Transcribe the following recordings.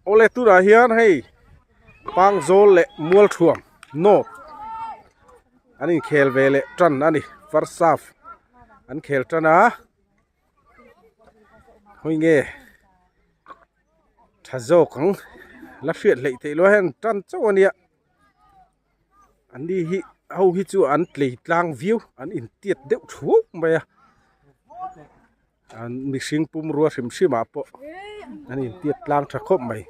Awle tunah hian hei Pangzawl leh Mualthuam North an inkhel ve leh tan a ni first half an khel tan a hawi nge tha zawk ang la hriat hleih theih loh hian tan chauh a nia an ni hi ho hi chu an tlei tlang viau an intiat deuh thuau mai a an mihring pumrua hrim hrim ah pawh an intiat tlang tha khawp mai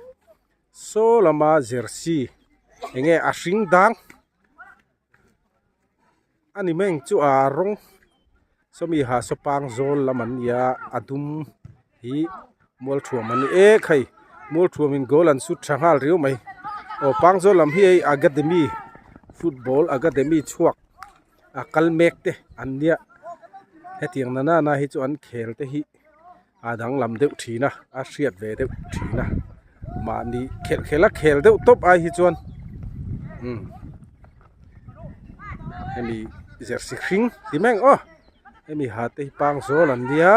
saw lama jersey eng nge a hring dang. A ni meng chu a rawng sawmi ha saw pang zawl lam an nia a dum hi mualthuam an ni ek hei mualthuam in goal an sut tha nghal riau mai aw pang zawl lam hi hei academy football academy chhuak a kal mek te an nia hetiang na nana hi chu an khel te hi a danglam deuh thin a a hriat ve deuh thin a mahni khelh khelh a khel deuh tawp ai hi chuan umm hemi jersey hring ti mai ang aw hemi ha te hi pang zawl an nia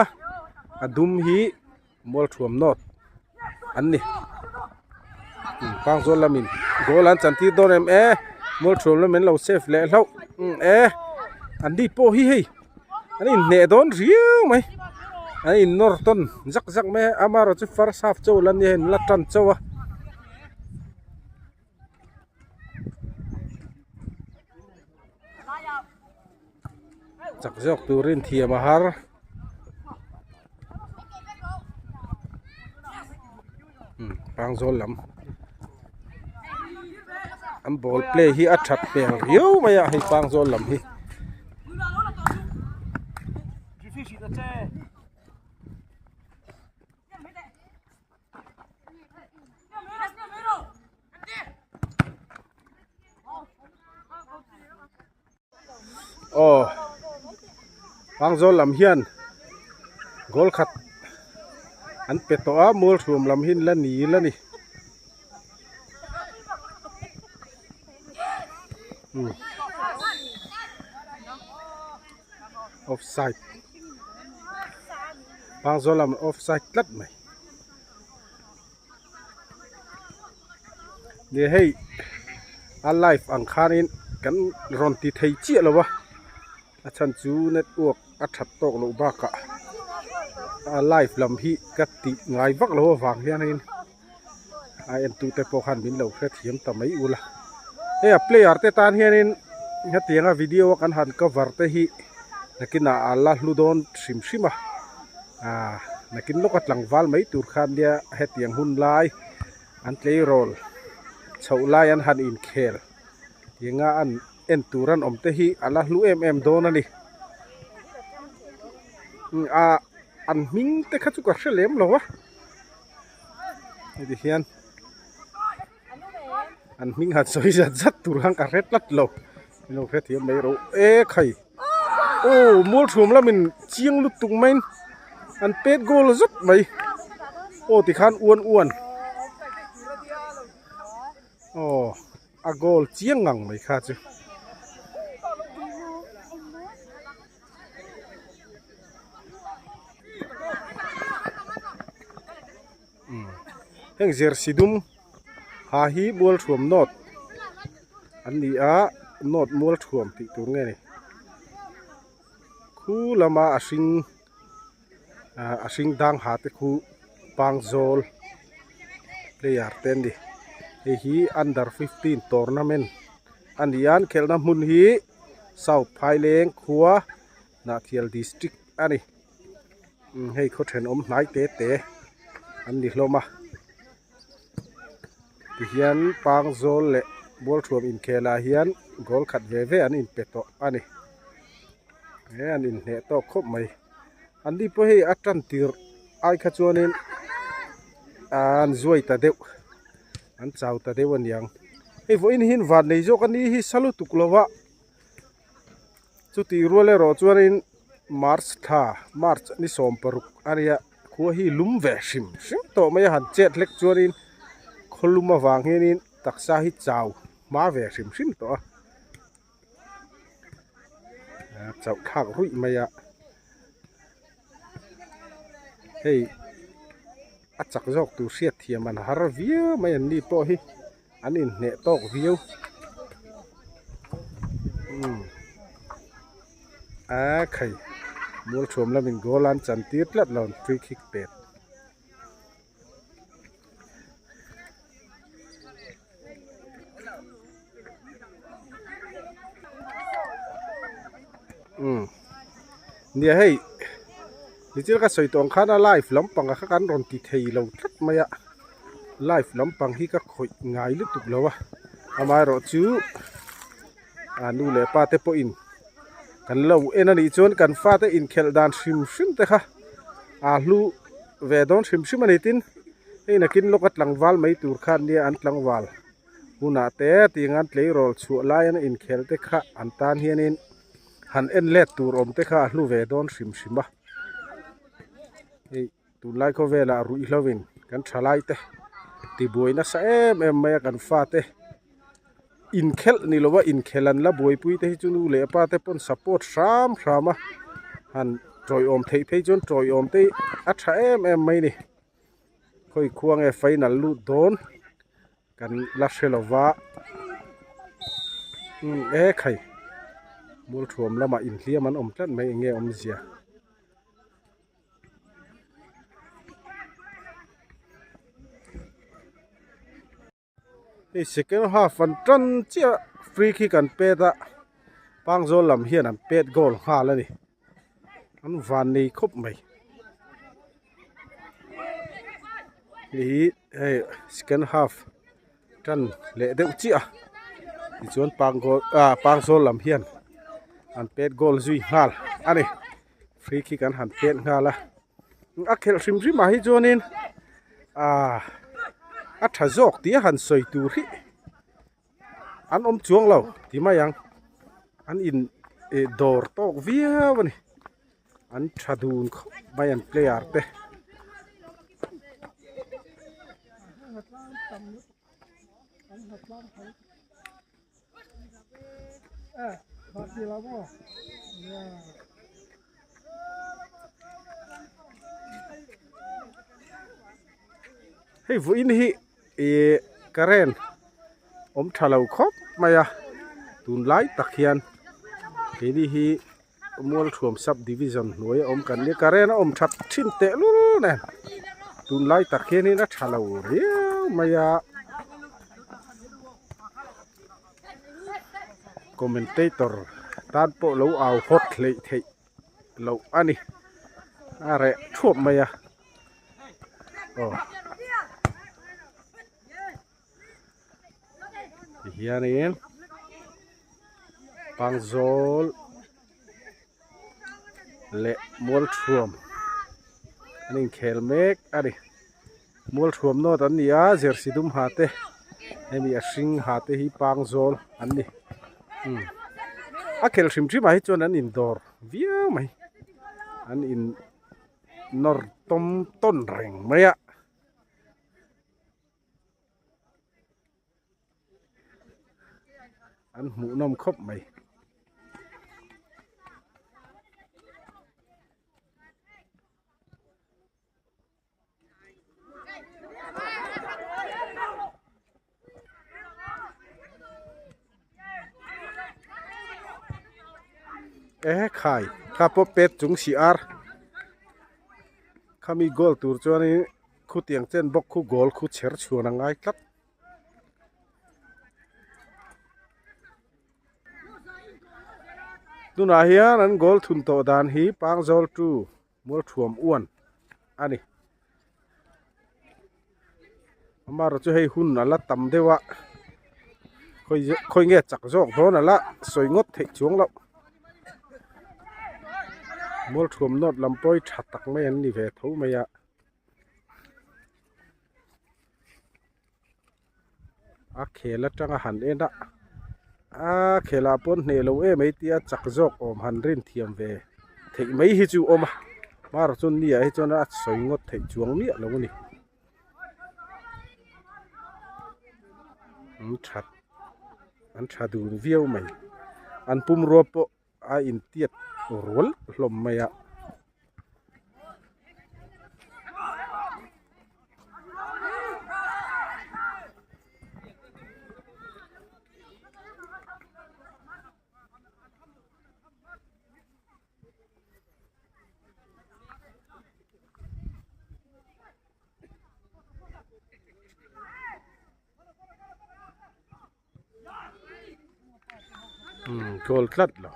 a dum hi mualthuam nawt an ni umm pang zawl lamin goal an chan tir dawn em e mualthuam lamin an lo save leh hlauh umm e an ni pawh hi hei an inhneh dawn riau mai an in nawr tawn zak zak mai a amaherawh chu first half chauh la nia hei an la tan chauh a. Chak zawk turin thiam a har. Pangzawl lam an ball play hi a that hmel riau mai a hei Pangzawl lam hi. Aw Pangzawl lam hian goal khat an pe tawh a Mualhrum lam hi an la nil a ni umm offside Pangzawl lam offside tlat mai. Nia hei a live ang khanin kan rawn ti thei chiah lo a a chhan chu network a that tawk loh bakah a live lam hi ka tih ngai vak lo avang hianin a entu te pawh khan min lo hrethiam ta mai ula hei a player te tan hianin hetianga video a kan han cover te hi nakinah a la hlu dawn hrim hrim a. Aaa nakin lawka tlangval mai tur khan nia hetiang hun lai an tleirawl chhoh lai an han inkhel tinga an en tur an awm te hi a la hlu em em dawn a ni ah an hming te kha chu ka hre lem lo a heti hian an hming han sawi zat zat tur khan ka hre tlat lo min lo hrethiam mai rawh e khai aw mualthuam lamin chiang lutuk maiin an pet goal zet mai aw tikhan uan uan aw a goal chiang ngang mai kha chu. Heng jersey dum ha hi mualthuam nawt an ni a nawt mualthuam tih tur nge ni khu lama a hring ah a hring dang ha te khu pangzawl player te an ni hei hi under fifteen tournament a ni a an khelhna hmun hi south phaileng khua Hnahthial district a ni. Umm hei khaw thenawm hnai te te an ni hlawm a tihian pangzawl leh mualthuam inkhel ah hian goal khat ve ve an inpe tawh a ni he an inhneh tawk khawp mai an ni pawh hei a tan tirh ai kha chuanin an zuai ta deuh an chau ta deuh aniang hei vawiin hi van nei zawk a ni hi sa lutuk lo a. Chutih rual erawh chuanin March thla March ni 16 a nia khua hi lum ve hrim hrim tawh mai a han chet hlek chuanin khaw lum avang hianin taksa hi chau hma ve hrim hrim tawh a chauh thlak ruih mai a hei. A chak zawk tur hriat thiam an har viau mai an ni pawh hi an inhneh tawk viau. Umm a khai Mualthuam lamin goal an chan tir tlat lo an free kick pet. Umm nia hei nichil ka sawi tawh ang khan a live lampang ah kha kan rawn ti thei lo tlat mai a live lampang hi ka khawih ngai lutuk lo a amaherawh chu a nu leh pa te pawhin kan lo en a nih chuan kan fate inkhelh dan hrim hrim te kha a hlu ve dawn hrim hrim a ni tin hei nakin lawka tlangval mai tur khan nia an tlangval hunah te tiang an tleirawl chhuah lai an inkhelh te kha an tan hianin han en let tur awm te kha a hlu ve dawn hrim hrim a hei tunlai khawvelah ruihhlo in kan thalai te tibuai nasa em em mai a kan fate inkhelh ni lova inkhelh an la buaipui te hi chu nu leh pa te pawn support hram hram a han tawiawm theih phei chuan tawiawm te hi a tha em em mai a ni khawi khua nge final lut dawn kan la hre lova umm e khai mualthuam lamah inhliam an awm tlat mai eng nge awmzia. Hei second half an tan chiah free kick an pet a pangzawl lam hian an pet goal nghal a ni an van nei khawp mai hei hi hei second half tan leh deuh chiah a tichuan pangzawl ah pangzawl lam hian an pet goal zui nghal a ni free kick an han pet nghal a. A khelh hrim hrim ah hi chuanin ahh a tha zawk tih a han sawi tur hi an awm chuang lo ti mai ang an in ih dawr tawk viau a ni an tha dun khawp mai an player te. Hei vawiin hi ih current awm tha lo khawp mai a tunlai tak hian keini hi Mualthuam sub division hnuai a awm kan nia current a awm that thin teh lul nen tunlai tak hianin a tha lo riau mai a. Commentator tan pawh lo au hawt hleih theih loh a ni a reh thuap mai a aw tihianin pangzawl leh mualthuam an inkhel mek a ni. Mualthuam nawt an ni a jersey dum ha te hemi a hring ha te hi pangzawl an ni umm a khelh hrim hrim ah hi chuan an indawr viau mai an in nawr tawm tawn reng mai a. An hmuh nawm khawp mai. E khai kha pawh pet chung si ar khami goal tur chuanin khutiang chen bawk khu goal khu chher chhuan a ngai tlat. Tunah hian an goal thun tawh dan hi Pangzawl 2 Mualthuam uan a ni. Amaherawhchu hei hun a la tam deuh a, khawi khawi nge chak zawk dawn a la sawi ngawt theih chuang loh. Mualthuam nawt lam pawh hi tha tak mai an ni ve tho mai a. A khel atanga han en a a khelah pawn hneh lo em mai tia chak zawk awm han rin thiam ve theih mai hi chu awm a hmarah chuan ni ah hi chuan a sawi ngawt theih chuang miah lo a ni an that an tha dun viau mai an pumrua pawh a intiat rual hlawm mai a. Umm goal tlat lo.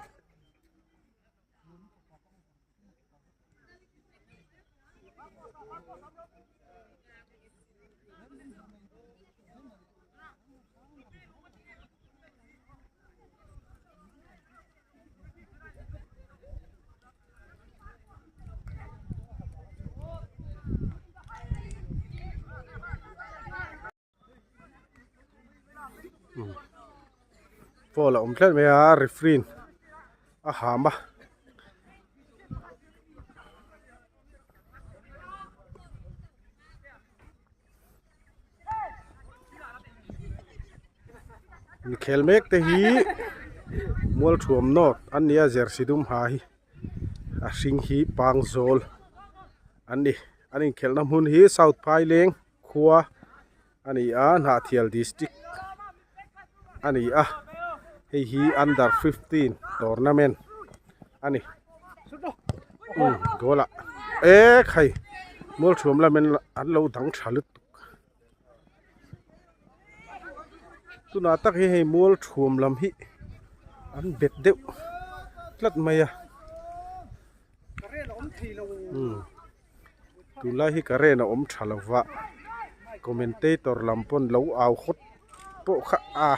Foul a awm tlat mai a referee in a ham a. Inkhel mek te hi Mualthuam North an ni a jersey dum ha hi a hring hi Pangzawl an ni an inkhelhna hmun hi South Phaileng khua a ni a Hnahthial district a ni a hei hi under 15 tournament a ni umm goal ah ek hei Mualthuam lamin an lo dang tha lutuk tunah tak hi hei Mualthuam lam hi an bet deuh tlat mai a umm. Tunlai hi current a awm tha lo va, commentator lam pawn lo au hawt pawh kha a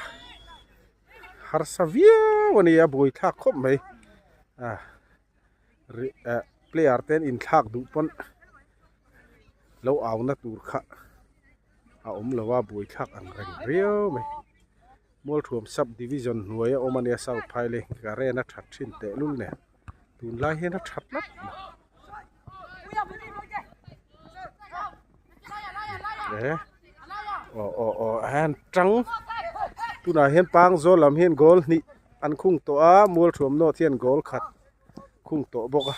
harsa viau a ni a, buaithlak khawp mai a eh player te an inthlak duh pawn lo au na tur kha a awm lo a, buaithlak ang reng riau mai. Mualthuam sub division hnuai a awm a nia South Phaileng current a that thin tehlul nen tunlai hian a that tlat mai. E aw aw aw an tang tunah hian Pangzawl lam hian goal hnih an khung tawh a Mualthuam North hian goal khat khung tawh bawk a.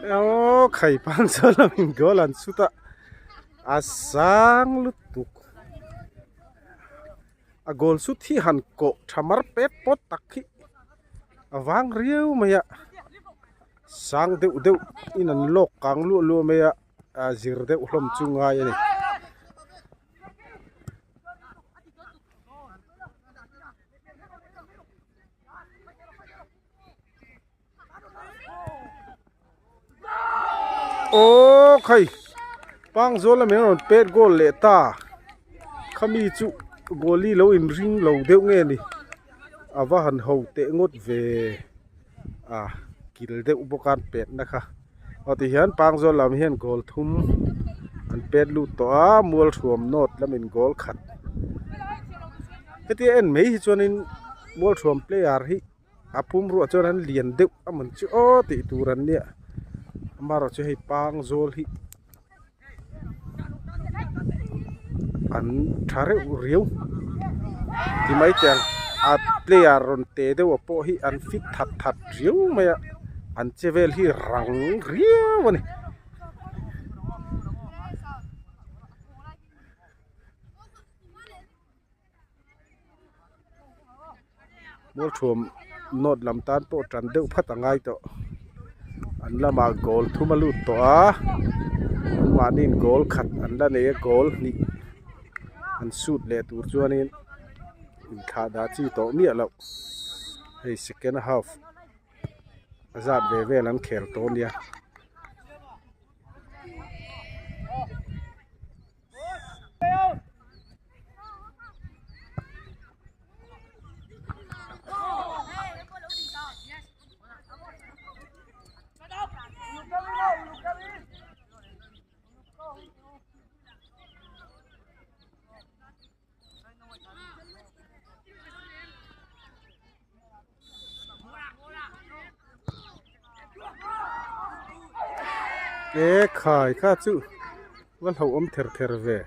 Aw khai pan chuan a min goal an chhut a a sang lutuk a goal chhut hi han kawh tha mar pet pawt tak hi a vang riau mai a sang deuh deuh in an lawk kang luah luah mai a a zir deuh hlawm chu ngai a ni. Aw khai Pangzawl lam hian rawn pet goal leh ta khami chu goalie lo in ring lo deuh nge ni a va han ho teh ngawt ve a kil deuh bawk a an pet na kha aw ti hian Pangzawl lam hian goal thum an pet lut tawh a Mualthuam North lamin goal khat hetia en mai hi chuanin Mualthuam player hi. A pum ruah chuan an lian deuh a man chu aw tih tur an nia amaherawh chu hei pangzawl hi an tha reuh riau ti mai teh ang a player rawn te deuh ah pawh hi an fit that that riau mai a an che vel hi rang riau a ni. Mualthuam nawt lam tan pawh tan deuh phat a ngai tawh an lamah goal thum a lut tawh a an mahniin goal khat an la nei a goal hnih an shoot leh tur chuanin inthlah dah chi tawh miah loh hei second half a zat ve vel an khel tawh a nia. E khai kha chu va hlauhawm ther ther ve.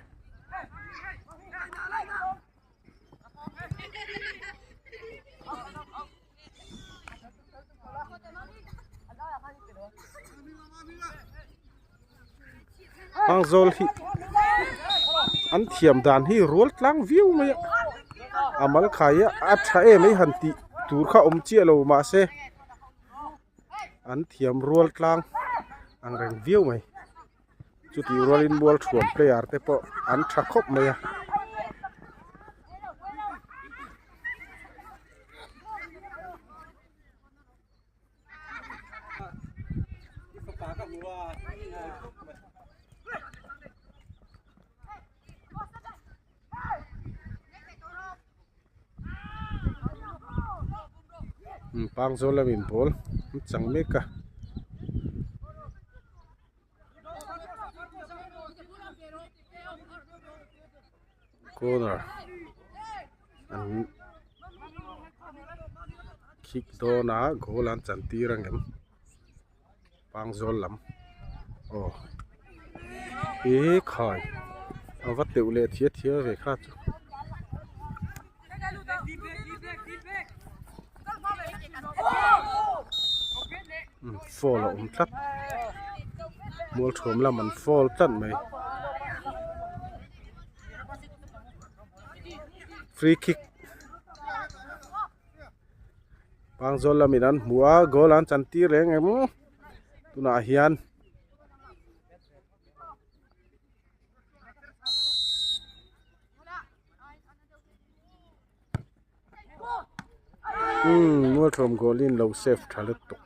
Pangzawl hi an thiam dan hi rual tlang viau mai a a mal khai a a tha em mai han tih tur kha awm chiah lo mahse an thiam rual tlang ang reng viau mai chutih rualin mual thuam player te pawh an tha khawp mai a. Pangzawl lamin ball an chang mek a. Corner an kick dawn a goal an chan tir ang em Pangzawl lam aw e khai a va teuh leh thia thia ve kha chu. Foul a awm tlat mualthuam lam an foul tlat mai free kick pangzawl lamin an hmu a goal an chan tir reng em tunah hian. Umm mualthlawm goal in lo save tha lutuk.